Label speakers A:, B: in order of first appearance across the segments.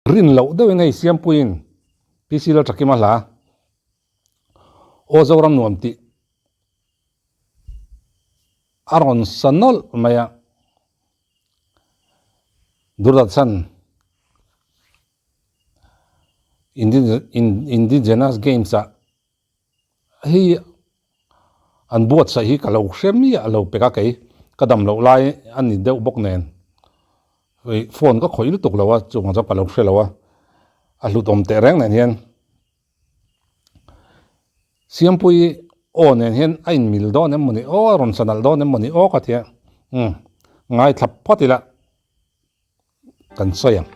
A: Rin loh deuhin hei Siampuiin PC Lalthakima hla Aw Zoram nuam tih a rawn sa nawlh mai a, Doordarshan Indigenous Games ah hei an buatsaih hi ka lo hre miah lo pek a kei ka dam loh lai a ni deuh bawk nen ih phone ka khawih lutuk lo a chuvang chuan ka lo hre lo a a hlut awm teh reng nen hian Siampui aw nen hian a inmil dawn em mawni aw a rawn sa nalh dawn em mawni aw ka tia umm ngaithla phawt ila. Kan sawi ang.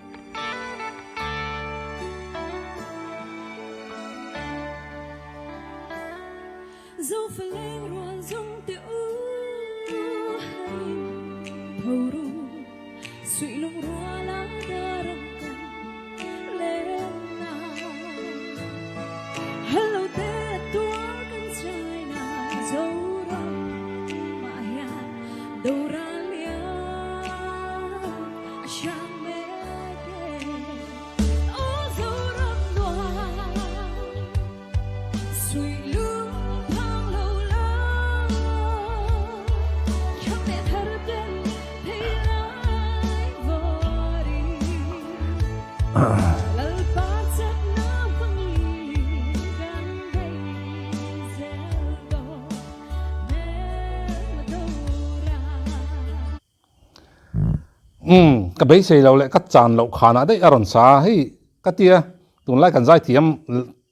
A: Umm ka beisei lo leh ka chan loh khanah daih a rawn sa a hei ka tia tunlai kan zaithiam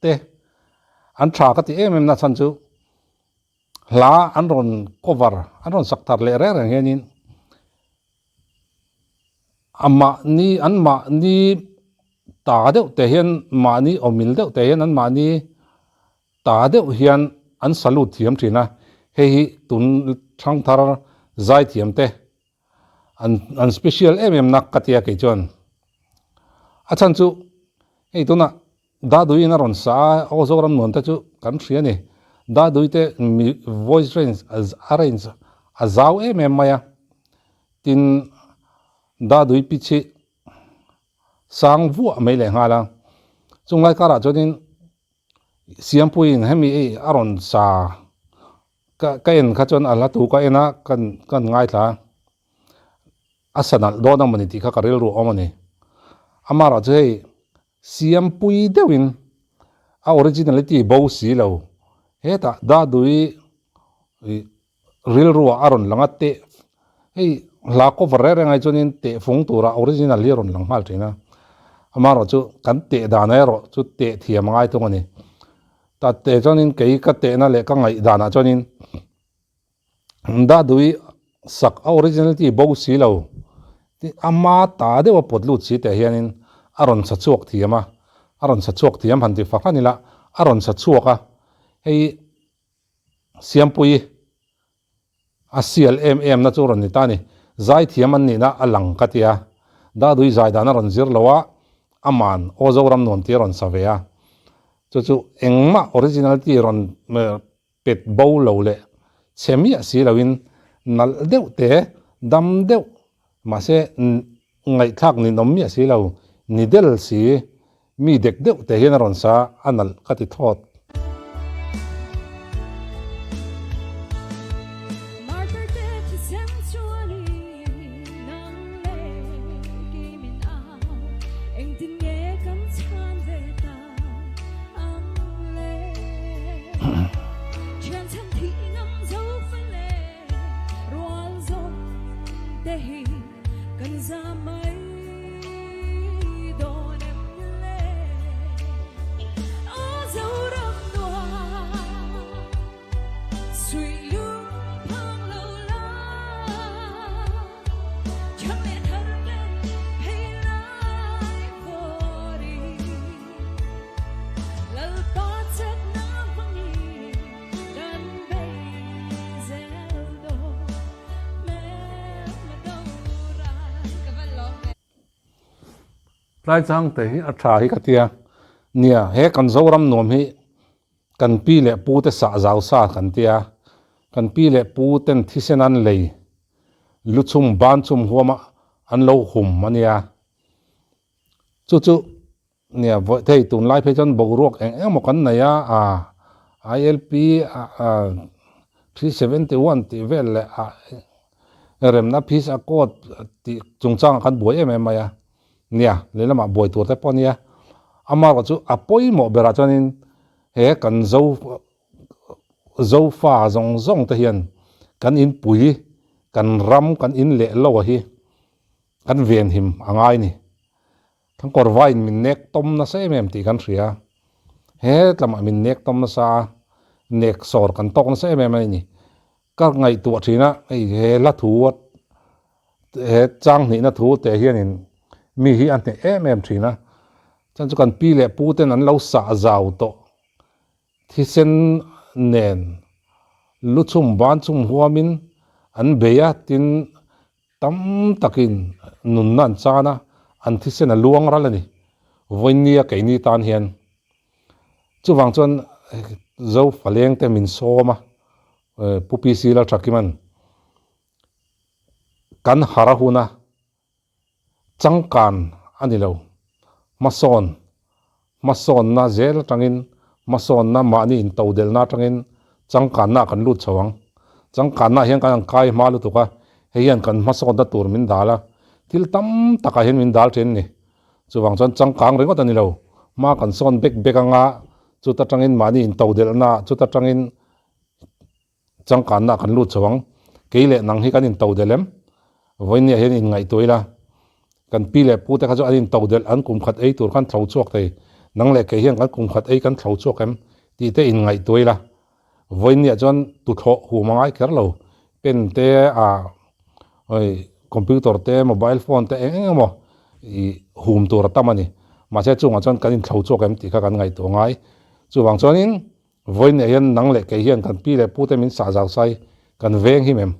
A: te an tha ka ti em em na chhan chu hla an rawn cover an rawn sak thar leh reng reng hianin a mahni an mahni ta deuh te hian mahni awmil deuh te hian an mahni Ta deuh hian an salute thiam thin a, hei hi tun thangthar zaithiam te an an special em em nak ka tia kei chuan. A chhan chu hei tunah Daduiin a rawn sa a, aw Zoram nuam te chu kan hria a ni. Dadui te mi voice range a range a zau em em mai a, tin Dadui pitch hi sang vuah mai leh nghal a, chunglai karah chuanin Siampuiin hemi ei a rawn sa ka ka en kha chuan a hla thu ka en a kan kan ngaithla a, a sa nalh dawn a mawni tih kha ka rilru a awm a ni. Amaherawh chu hei Siampui deuhin a originality bo si lo hetah Dadui ih rilruah a rawn lang a teh hei hla cover reng reng ai chuanin teh fung tura original hi a rawn lang nghal thin a amaherawh chu kan teh dan erawh chu teh thiam a ngai thung a ni ta teh chuanin kei ka tehna leh ka ngaih danah chuanin Dadui sak a originality bo si lo ama ta deuh a pawt lut si teh hianin a rawn sa chhuak thiam a a rawn sa chhuak thiam han ti fak a ni la a rawn sa chhuak a hei. Siampuii a sial em em na chu rawn ni ta a ni. Zaithiam an nihna a lang ka ti a. Dadui zai dan a rawn zir lo a, aman Aw Zoram nuam tih a rawn sa ve a. Chu chu engmah originality rawn pet bo lo leh chhe miah si loin nalh deuh te, dam deuh mahse ngaihthlak ninawm miah si lo, ni del si Mi dek deuh te hian a rawn sa a nalh ka ti thawt. Tlai chang te hi a tha hi ka tia, nia he kan Zoram nuam hi kan pi leh pu te sah zau sa kan tia, kan pi leh pu ten thisen an lei lu chhum ban chhum huam a an lo hum a nia. Chu chu nia vawi thei tunlai phei chuan boruak eng eng emaw kan nei a, aa ILP 371 tih vel leh ah remna peace accord tih chungchangah kan buai em em mai a, nia lehlamah buai tur te pawh a nia. Amaherawhchu chu a pawimawh berah chuanin he kan zo Zofa zawng zawng te hian kan inpui kan ram kan in leh lo a hi kan venhim a ngai ni. Thangkawr vaiin min nek tawm nasa em em tih kan hria. He tlamah min nek tawm nasa a, nek sawr kan tawk nasa em em a ni. Ka ngaihtuah thin a, hei he hla thu he chang hnihna thu te hianin mi hi a hneh em em thin a. Chuan chu kan pi leh pu ten an lo sah zau tawh Thisen nen lu chhum ban chhum huamin an bei a, tin tam takin nunna an chan a, an thisen a luang ral a ni. Vawinia keini tan hian chuvang chuan Zofaleng te min sawm a, Pu PC Lalthakima'n kan har a hun a, Changkan a ni lo. Hmasawn, hmasawnna zel atangin, hmasawnna mahni intodelhna atangin changkanna ah kan lut chho ang. Changkanna ah hian kan han kai hma lutuk a, hei hian kan hmasawnna tur min dal a, thil tam takah hian min dal thin a ni. Chuvang chuan changkang ringawt a ni lo. Hma kan sawn bek bek anga chuta tangin mahni intodelhna, chuta tangin Changkanna kan lut chho ang. Kei leh nang hi kan intodelh em? Vawinia hian inngaihtuah ila, kan pi leh pu te kha chu an intodelh, an kum khat ei tur khan thlo chhuak thei. Nang leh kei hian kan kum khat ei kan thlo chhuak em? tih te inngaihtuah ila. Vawinia chuan tuthlawh hum a ngai kher lo. Pen te, ah oi computer te, mobile phone te eng eng emaw ih hum tur a tam a ni. Mahse chungah chuan kan inthlo chhuak em tih kha kan ngaihtuah ngai. Chuvang chuanin Vawiinah hian nang leh kei hian kan pi leh pu te min sah zau sai, kan veng him em,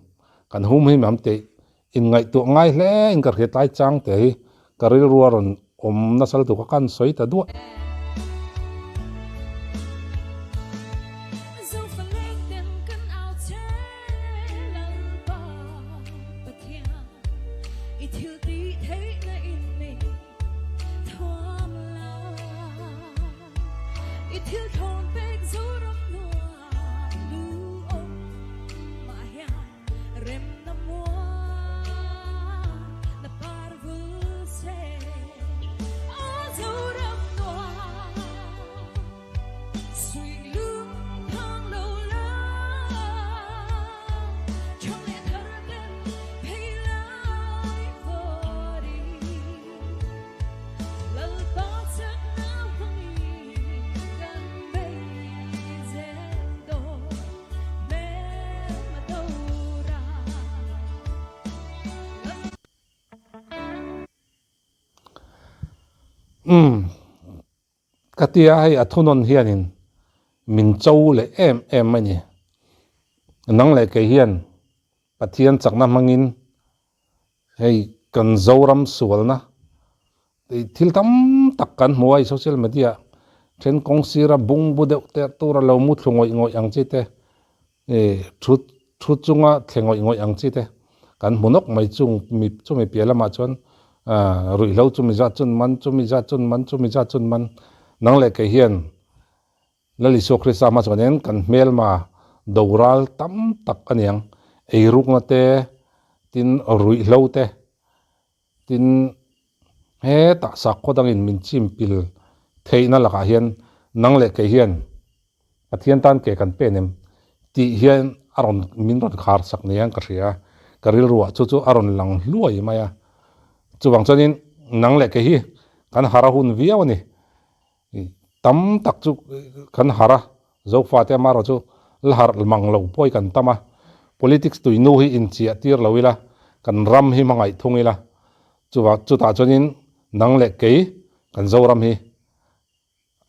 A: kan hum him em tih inngaihtuah ngai hle in ka hriat lai chang te hi ka rilru a rawn awm nasa lutuk a kan sawi ta duah.
B: I thil thawn pek Zoram nuam duhawm mah hian remna muan na par vul se. Aw Zoram nuam suih lung phang lo la, thang leh thar ten phei lai vawri.
A: Umm ka tia hei a thunawn hianin min cho leh em em mai ni. Nang leh kei hian Pathian chakna hmangin Hei kan Zoram sualna thil tam tak kan hmu a, social media then kawng sira bung bu deuh te tura lo mu thlu ngawih ngawih ang chi te, thu thu chunga thle ngawih ngawih ang chi te kan hmu nawk mai chung mi chumi piah lamah chuan ruihhlo chumi zat chun man chumi zat chun man chumi zat chun man nang leh kei hian Lal Isua Krista hma chuanin kan hmelma doral tam tak a niang, eirukna te, tin ruihhlo te, tin hetah sakhaw dangin min chimpil theihna lakah hian nang leh kei hian Pathian tan ke kan pen em tih hian a rawn min rawn khar sak nia ka hria a, ka rilruah chu chu a rawn lang hluai mai a. Chuvang chuanin nang leh kei hi kan har a hun viau a ni. Tam tak chu kan harh a, Zofate amaherawh chu la harh mang lo pawh hi kan tam a, politics tuinu hi inchiah tir lo ila, kan ram hi hmangaih thung ila, chuvang chutah chuanin nang leh kei kan Zoram hi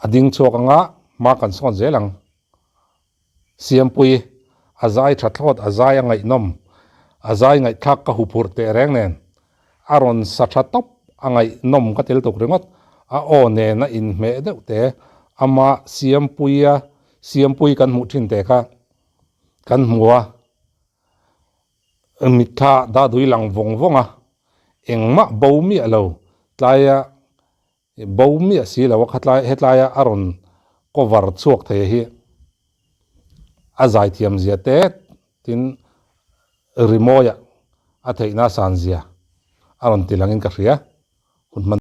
A: a ding chhuak anga hma kan sawn zel ang. Siampui, a zai tha thlawt, a zai a ngaihnawm, a zai ngaihthlak ka huphurh teh reng nen, a rawn sa tha tawp, a ngaihnawm ka tel tuk ringawt, a aw nen a inhmeh deuh te, ama Siampuia Siampui kan hmuh thin te kha kan hmu a, mitthla dah dui lang vawng vawng a, engmah bo miah lo, tlaia. Bo miah si lo a khatlai hetlaia a rawn cover chhuak thei hi a zaithiam zia te tin rimawiah a theihna san zia a rawn ti langin ka hria. Hun hman.